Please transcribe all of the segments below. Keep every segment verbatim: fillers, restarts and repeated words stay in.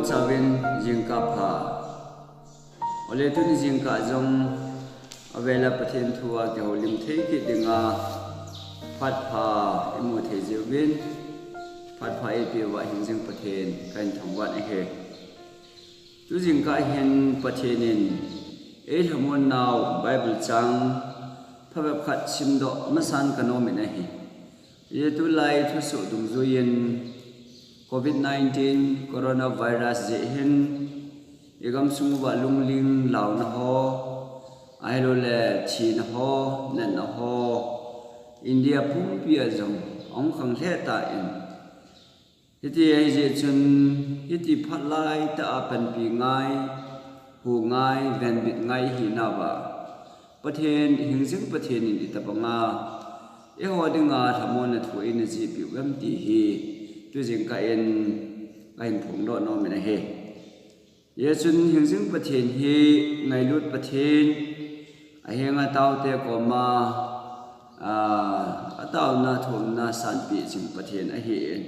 Chauvin jingkah pha. Ole tuni jingkah jong avela Pathen thu a kihoulim thei kit dinga phat pha imu thei jiuvin, phat pha eipeuva hingjing Pathen kahin thangvah e. Tu jingkah hin Pathen in eilhamon nau Bible chang phabep khat simdoh masan kanom in ahi. Tulai thusoh dungjuiyin covid nineteen coronavirus jeh hin igamsung uva lungling launa ho, ahilouleh thina ho, natna ho, India pumpi a jong ahung khang lheh tan. Hiti ahijeh chun, hiti phat laitah a panpi ngai, hu ngai, venbit ngai hinauva Pathen, hingjing Pathen in itobanga eiho dinga lhamonna thu eina jihpeh uvem ti hi tu jingkah in kahin phongdoh nom in ahi. Hijeh chun hingjing Pathen hi ngailut Pathen, ahenga taote koma ataona thumna sanpeh jing Pathen ahin,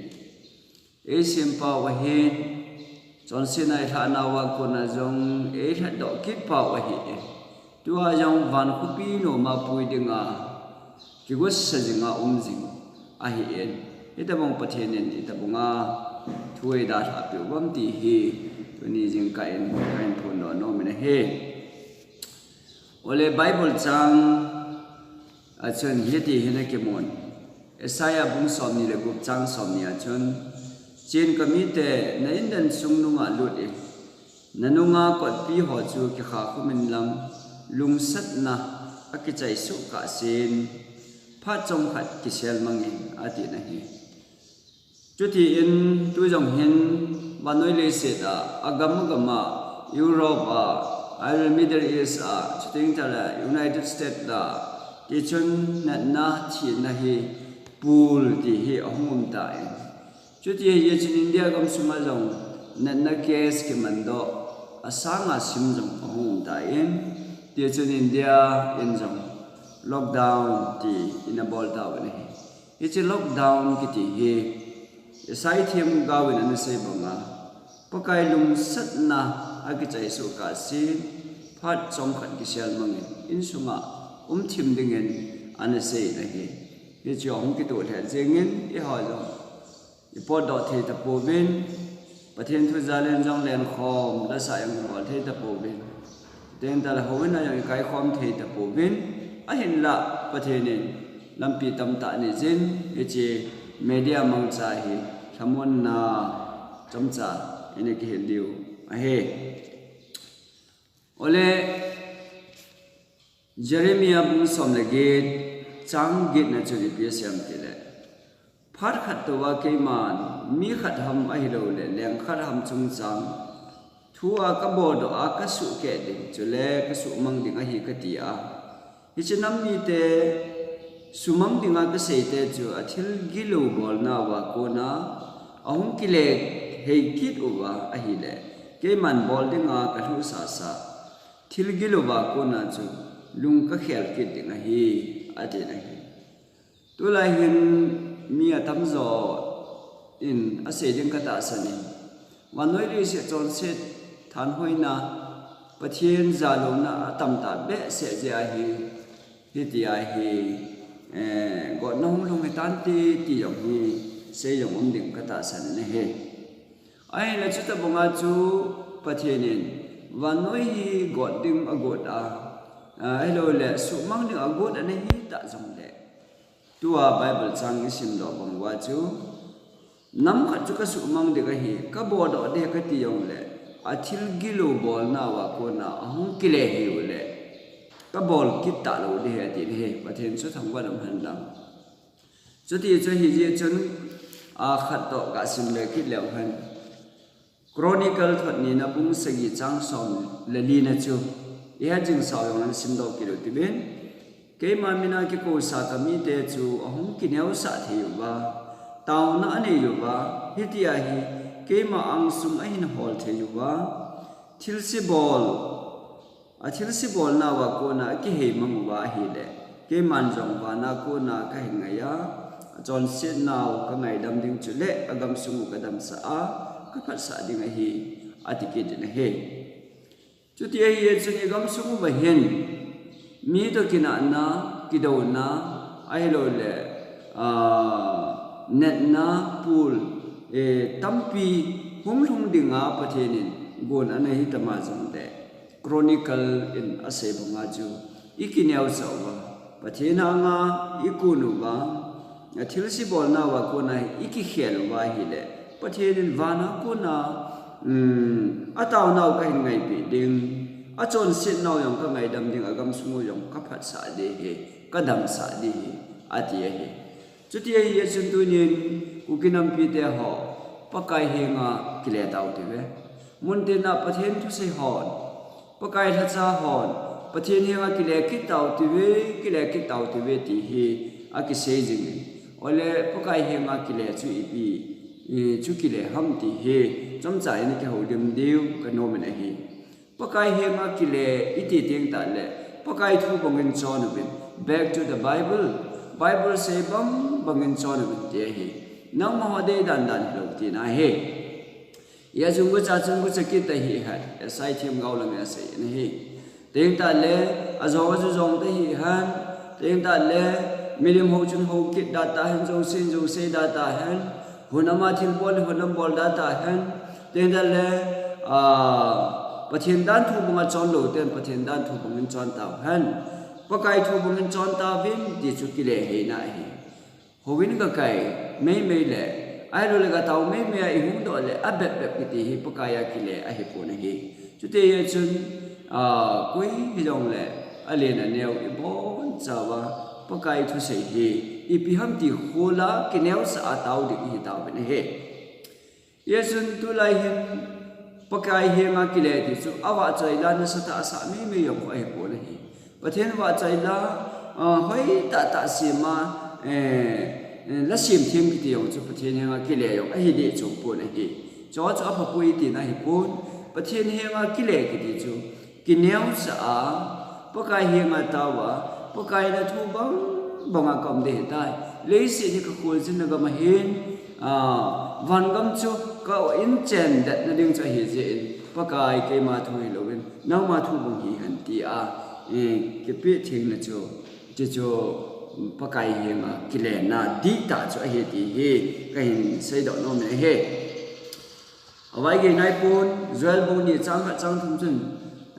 eisempau ahin, chonsetna eilhah nauva kona jong eilhatdoh kitpau ahin, tua jong van khopi noma pui dinga kigotsa jinga um jing ahin, hitobang Pathen in itobanga thu eidalhah peh uvem ti hi tuni jingkah in kahin phongdoh nom in ahi. Ole Bible chang a chun hiti hin akimun. Isaiah bung somni le gup chang somni a chun, Chen kamite, na indan sung nunga lut in, nanunga kotpi ho chu kikhakhum inlang, lungsatna akichai soh kahsen, phat chomkhat kisel mangin, atin ahi. Chutiin tujong hin vannoi leiset a, agam agam a, Europe a, ahilouleh Middle East a, chuteng tale United States a, tichun natna thina hi pul ti hi ahung umtan. Chuti ahijeh chun India gamsunga jong natna case kimandoh asanga sim jong ahung umtan. Tichun India in jong lockdown ti eina bol tauvin ahi. Hiche lockdown kiti hi Isaiah themgaovin anasei banga, Pakai lungsatna akichai soh kahsen, phat chomkhat kisel mangin, insunga umthim dingin anasei in ahi. Hiche ahung kitoh lheh jengin, eiho jong ipotdoh thei tapouvin, Pathen thu jal in jong lenkhom, lasah jong ibol thei tapouvin, teng tale houin a jong ikaikhom thei tapouvin, ahinlah Pathen in lampi tamtah aneiyin, hiche media mangcha hi lhamonna chomcha eina kihil diu ahi. Ole Jeremiah bung som le get, chang getna chun ipi asei em tile, Phat khat touva keiman mi khat ham ahilouleh leng khat ham chungchang thu a kaboldoh a kasuhkeh ding, chule kasuhmang ding ahi kati a, hiche nam mite sumang dinga kaseite chu athil gilou bolnauva kona ahung kile hei kit uva ahile, keiman bol dinga kalhuhsahsah thil gilouva kona chu lung kakhel kit ding ahi, atin ahi. Tulai hin mi atamjo in asei ding katahsan in, vannoi leiset chonset thanhoina, Pathen jalouna atamtah behseh jeh ahi, hitia hi, eh, gotna hung lhung hitante ti jong hi sei jong um ding katahsan in ahi. Ahinla chutobanga chu Pathen in vannoi hi got ding agot a, ahiloule suhmang ding agot ana hitah jongle, tua Bible chang isimdoh bang uva chu, nam khat chu kasuhmang ding ahi, kaboldoh ding kati jongle, athil gilou bolnauva kona ahung kile hei ule, kabol kit talou ding ahi atin ahi. Pathen chu thangvah in umhen lang. Chuti chu hijeh chun, a khat toh kasim le kit leu hen. Chronicle thot nina bung sagi chang som le lina chu ihet jing sao jong lang simdoh kit u hitin, keima mina kikousa kamite chu ahung kineosah thei uva, taona anei uva, hitia hi keima angsung ahin hol thei uva, thilse bol, athilse bolnauva kona akihei mang uva ahile, keiman jong vana kona kahin ngai a, achonsetnau kangaidam ding chule agamsung u kadamsah a, kaphatsah ding ahi. ati kit in ahi. Chuti ahi chun i gamsung uva hin mi toh kinahna, kidouna, ahilouleh, ah, natna, pul, eh, tampi hung lhung dinga Pathen in gon ana hi tama jongleh, Chronicle in asei banga chu i kineosah uva, Pathen anga i kun uva, a thilse bolna uva kona i kikhel uva ahileh, Pathen in vana kona, um, ataonau kahin ngaipeh ding, achonsetnau jong kangaidam ding, agamsung u jong kaphatsah ding ahi, kadamsah ding ahi, ati ahi. Chuti ahi chun tunin Kuki nampi te ho, Pakai henga kile tau tive. Muntina Pathen thusei hon, Pakai lhacha hon, Pathen henga kile kit tau tive, kile kit tau tive ti hi akisei jing in. Ole Pakai henga kile chu ipi, i, chu kile ham ti hi, chomcha in kihoulim diu kanom in ahi. Pakai henga kile iti teng tahleh, Pakai thu bangin chon uvin. Back to the Bible. Bible sei bang bangin chon uvin ti ahi. Nangma ho dei dan dan hilou tina ahi. Ijeh inem itile chun gucha kit ahi hat, S I themgao lang a asei in ahi. Teng tahleh, ajong a jong tahen, teng tahleh, milim hou chun hou kit da tahen, jouse in jouse da tahen, hun ama thilbol, hun ama bol da tahen, teng tahleh, ah, Pathen dan thu banga chon lou ten, Pathen dan thu bangin chon tauhen, Pakai thu bangin chon tauvin, ti chu kile heina ahi. Houin kakai meimei le, ahilouleh katao meimei a ihung doh le, abep bep kiti hi Pakai a kile ahipon ahi. Chuti ahi chun, ah, koi hijongleh, alen aneo ibonchauva, Pakai thusei hi, ipi ham ti khola kineosah a tao ding ihi tauvin ahi. Ijeh chun tulai hin Pakai henga kile ti chu avahchoi la nasatah a sah meimei jong ahipon ahi. Pathen vahchoi la, ah, hoitah tah sema, eh, eh, la sem them kiti jong chu Pathen henga kile jong ahi deh chom pon ahi. Chu chu aphapoi tina ahipon, Pathen henga kile kiti chu kineosah a, Pakai henga taova, Pakai na thu bang banga kaum ding ahitai. Leiset hi kakholjinna gam ahin, ah, vangam chu ka inchen detna ding chu ahijeh in, Pakai keima thu hilouvin, nangma thu bang hihen tia, eh, kipeh thengna chu, ti chu Pakai henga kilena dihtah chu ahi ti hi kahin seidoh nom in ahi. Avai gei naipon, Joel bung ni chang khat chang thum chun,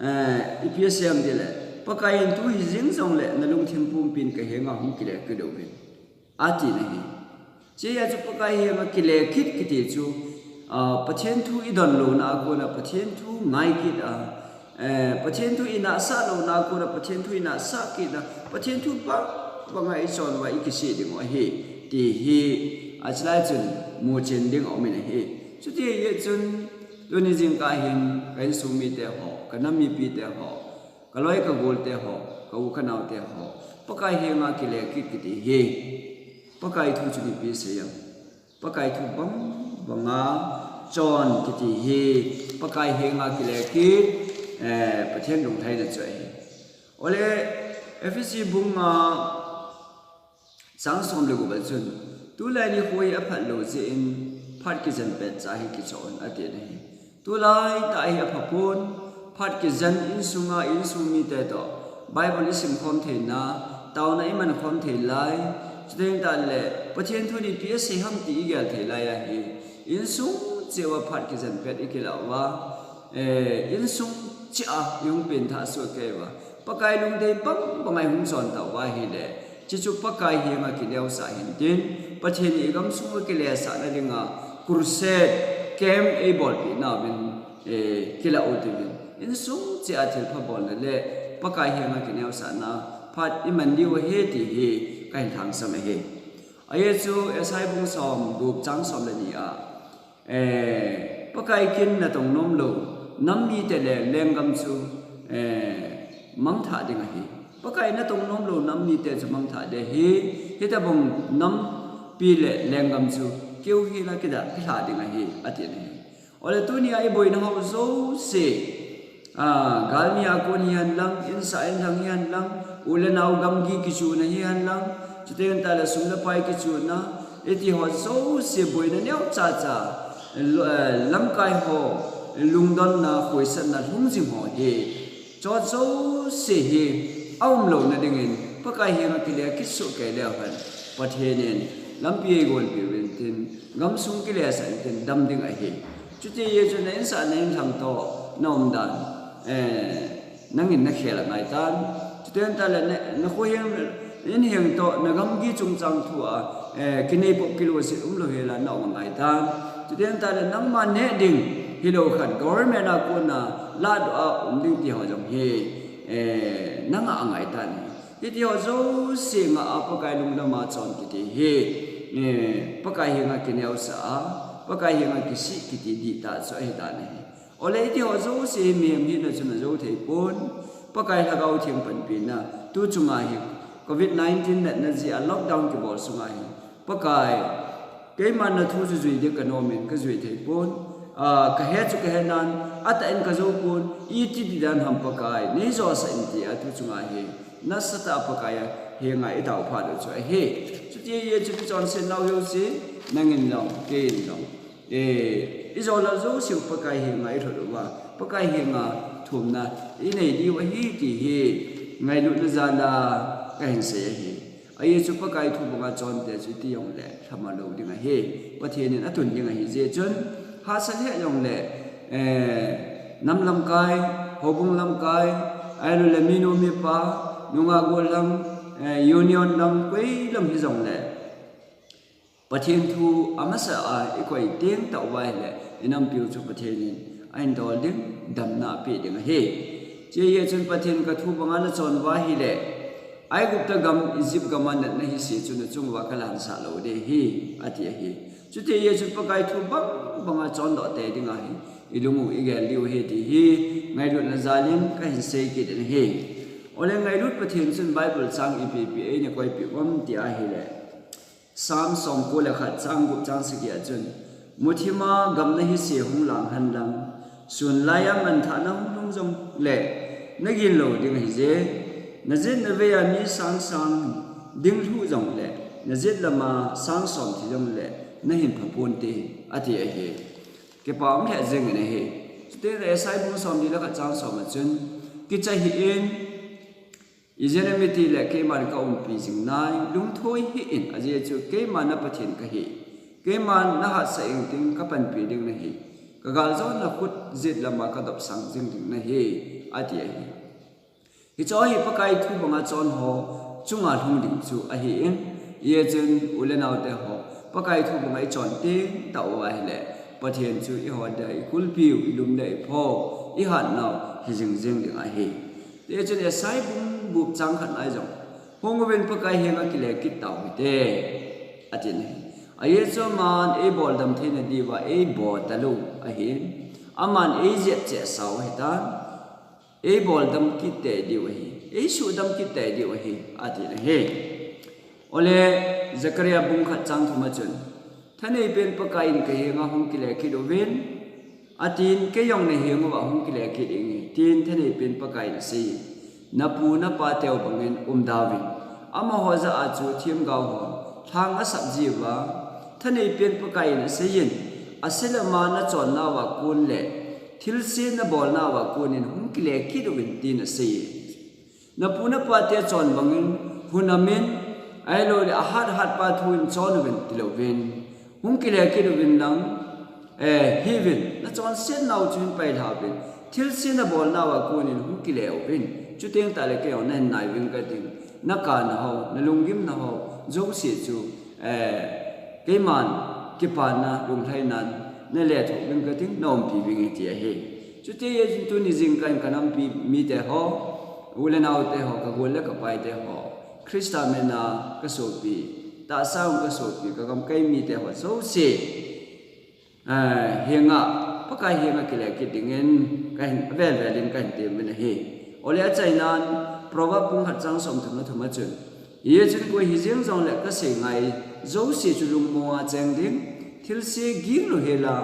eh, ipi asei em tileh, Pakai in tu hijing jongleh nalungthim pumpin kahenga hung kile kit uvin, atina ahi. Chuti ahi chu Pakai henga kile kit kiti chu, ah, Pathen thu idon louna a kona, Pathen thu ngai kit a, eh, Pathen thu inahsah louna a kona, Pathen thu inahsah kit a, Pathen thu bang banga ichon uva ikisih diu ahi, ti hi, achulai chun muchen ding aum in ahi. Chuti ahi chun, tuni jingkah hin, ka insung mite ho, ka nam mipi te ho, ka loi ka gol te ho, ka u ka nao te ho, Pakai henga kile kit kiti hi, Pakai thu chu ipi asei em. Pakai thu bang banga chon kiti hi, Pakai henga kile kit, eh, Pathen lunglhaina chu ahi. Ole, Ephesi bung nga chang som le gup a chun, tulai nikho hi aphat lou jeh in, phat kijen pet cha hi kichon, atina ahi. Tulai tah hi aphapon, phat kijen insunga, insung mite toh, Bible isim khom theina, taona iman khom thei lai, chuteng tahleh, Pathen thun ipi asei ham ti igel thei lai ahi. Insung cheh uva phat kijen pet ikilah uva, eh, insung cheh a ihung pengthah soh kei uva, Pakai lungdei bang banga ihung chon tauva ahileh, chuchu Pakai henga kineosah hintin, Pathen in igamsung a kilesahna dinga, crusade, camp eibolpeh nauvin, eh, kilah u tivin. Insung cheh a thilpha bolna le, Pakai henga kineosahna, phat iman diu ahi ti hi, kahin lhangsam ahi. Ajeh chu, Isaiah bung som gup chang som le ni a, eh, Pakai kin natong nom lou, nam mite le lenggam chu, eh, mangthah ding ahi. Pakai natong nom lou, nam mite chu mangthah ding ahi, hitobang nampi le lenggam chu, keu hela kida, kilha ding ahi, atina ahi. Ole tunia iboina ho jouse, ah, galmi a kon hihen lang, insah inlhang hihen lang, u le nao gamgi kichuhna hihen lang, chuteng tahleh sum le pai kichuhna, iti ho jouse boina neocha cha, lo-, eh, lamkai ho, lungdonna, khoisatna lhung jing ho hi, chujou se hi aum louna dingin Pakai henga kile kit soh kei leu hen, Pathen in lampi eigonpeh uvin tin, gamsung kilesah intin dam ding ahi. Chuti jeh chun na insah na inlhang toh na umdan, eh, nangin na khel angai tan. Chuteng tahle na, na khoheng, na inheng toh, na gamgi chungchang thua, eh, kinei pop kiloset umlou hela na um angai tan. Chuteng tahle nangma neh ding hilou khat, government a kona ladoh a um ding ti ho jong hi, eh, nangah angai tan. Hiti ho jouse ngah a Pakai lungdam a chon kiti hi, eh, Pakai henga kineosah a, Pakai henga kisih kiti dihtah chu ahi tan ahi. Ole hiti ho jouse hi mihem hina chun ajou thei pon, Pakai Lhagao Theng panpina, tu chunga hi covid nineteen natna jeh a lockdown kibol sunga hi, Pakai, keiman na thu chu jui ding ka nom in ka jui thei pon, ah, ka he chu ka he nan, atah in ka jou pon, iti di dan ham Pakai, nei josah in tia tu chunga hi, nasatah a Pakai henga i taophat u chu ahi. Chuti jeh chun chonset nau jouse, nangin jong, keiin jong, eh, i jou lou jouse u Pakai henga i lhut uva, Pakai henga thumna i nei diu ahi ti hi ngailutna jal a ka hin sei ahi. Ajeh chu Pakai thu banga chonte chu iti jongle lhamon lou ding ahi. Pathen in atun ding ahi jeh chun, hahsa lheh jongle, eh, nam lamkai, houbung lamkai, ahilouleh minu mipa, nungah gollhang, eh, union lam, koi lam hijongle, Pathen thu amasa a i koi teng tah uva ahile, i nampiu chu Pathen in ahin dol ding, damna apeh ding ahi. Chuti jeh chun Pathen ka thu banga na chon uva ahile, Aigupta gam, Egypt gam a natna hise chu na chung uva ka lansah lou ding ahi, ati ahi. Chuti jeh chun Pakai thu bang banga chondoh tei ding ahi, i lung u i gel diu ahi ti hi ngailutna jal in ka hin sei kit in ahi. Ole ngailut Pathen chun Bible chang ipi ipi eina koipeh uvem ti ahile, Psalm somko le khat chang gup chang sagi a chun, muthim a gamna hise hung lang hen lang, sun laiya manthahna hung lhung jongle, na gin lou ding ahije, na jet na vei a mi sang sang ding lhuh jongle, na jet lama sang som thi jongle, na hin pha ponte, ati ahi. Kipa um lheh jeng in ahi. Chuteng le Isaiah bung somli le khat chang som a chun, kicha hih in, ijeh inem itile keiman ka umpi jing nai, lungthoi hih in, ajeh chu keiman na Pathen kahi. Keiman na hatsah ing ting ka panpi ding nahi. Ka galjona khut jet lama ka dopsang jing ding nahi, ati ahi. Hiche hi Pakai thu banga chon ho chunga lhung ding chu ahin, ijeh chun u le nao te ho, Pakai thu banga i chon teng tah uva ahile, Pathen chu eiho dia i kulpiu, i lum le i pho, i hatnau hi jing jing ding ahi. Chuti chun Isaiah bung gup chang khat na a jong, hung uvin Pakai henga kile kit tau hite, ati ahi. Ajeh chu aman eiboldam theina diuva eiboh talou ahin, aman eijep cheh sau ahitan, eiboldam kit tei diu ahi, eisuhdam kit tei diu ahi, ati ahi. Ole Zechariah bung khat chang thum a chun, thanei pen Pakai in ka henga hung kile kit uvin, atin, kei jong na henguva hung kile kit inge, tin thanei pen Pakai in asei. Na pu na pa teu bangin um dauvin, amaho jah a chu themgao hon lhang asap jiuva, thanei pen Pakai in aseiyin, ase lama na chonnauva kon le thilse na bolnauva konin hung kile kit uvin tin asei. Na pu na pa te chon bangin, hun amin, ahilouleh ahat hat pa thu in chon uvin tilouvin, hung kile kit uvin lang, eh, hiuvin, na chonset nau chu hin pailha uvin, thilse na bolnauva konin hung kile uvin, chuteng tahle kei jong nahin nai ving kating, na kana ho, na lunggimna ho jouse chu, eh, keiman kipana lunglhainan na lethuh ving kating, na umpi ving e ti ahi. Chuti jeh chun tuni jingkah in ka nampi mite ho, u le nao te ho, ka gol le ka pai te ho, Christa mina ka sopi, tahsa a ka sopi, ka gamkai mite ho jouse, eh, henga, Pakai henga kile kit dingin, ka hin, avel vel in ka hin tem uvin ahi. Ole achainan, Proverb bung khat chang som thum le thum a chun, ijeh chun koi hijeng jongle ka sei ngai jouse chu lungmonga cheng ding, thilse ging lou hela,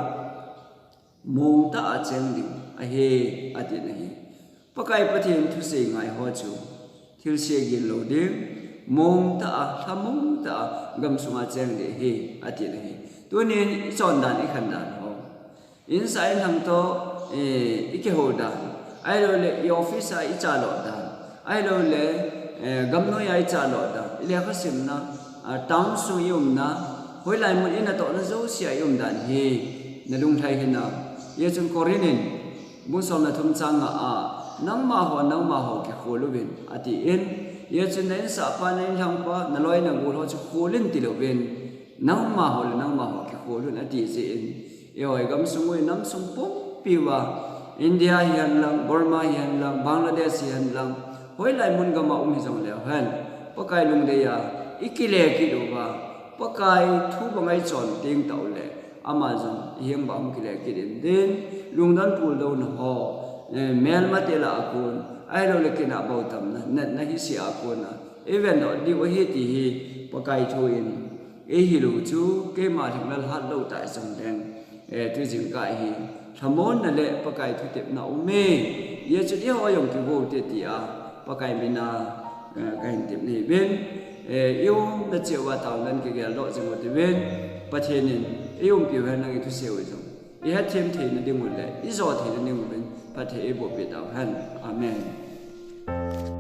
mong tah a cheng ding ahi, atin ahi. Pakai Pathen thusei ngai ho chu thilse ging lou ding, mong tah a, lhamong tah a, gamsunga cheng ding ahi, atin ahi. Tunin i chondan i khandan ho, Insah inlhang toh, eh, ikihou dan, ahilouleh i office a ichalhah dan, ahilouleh, eh, gamnoi a ichalhah dan, ilekha simna, ah, town sung iumna, hoilai mun inatohna jousea ium dan hi nalung lhai hinam? Hijeh chun Corinth in bung somna thum chang nga a, nangma ho, nangma ho kikhol uvin, atin. Hijeh chun na insahpa, na inlhangpa, naloi nagol ho chu khol in tilouvin, nangma ho le nangma ho kikhol un, ati jeh in, eiho gamsung u, inam sung pumpi uva, India hihen lang, Burma hihen lang, Bangladesh hihen lang, hoilai mun gam a um hijongleu hen, Pakai lungdei a ikile kit uva, Pakai thu banga ichon teng tah uleh, ama jong ihenga hung kile kit in tin, lungdon puldouna ho, eh, melmate lah a kon, ahilouleh kinah bou tamna, natna hise a kona iven doh diu ahi ti hi Pakai thu in eihil u chu keima lhinglel hat lou tah jongleng, eh, tu jingkah hi lhamonna le Pakai thutepna aume. Hijeh chun eiho jong kigo u hite tia Pakai mina, eh, kahin tep nahi uvin, eh, iumna cheh uva taona kigel doh jing u hite uvin, Pathen in eiumpiu hen, lang ithusei u jong ihet them theina ding u le ijo theina ding uvin Pathen in eiboh peh tauhen. Amen.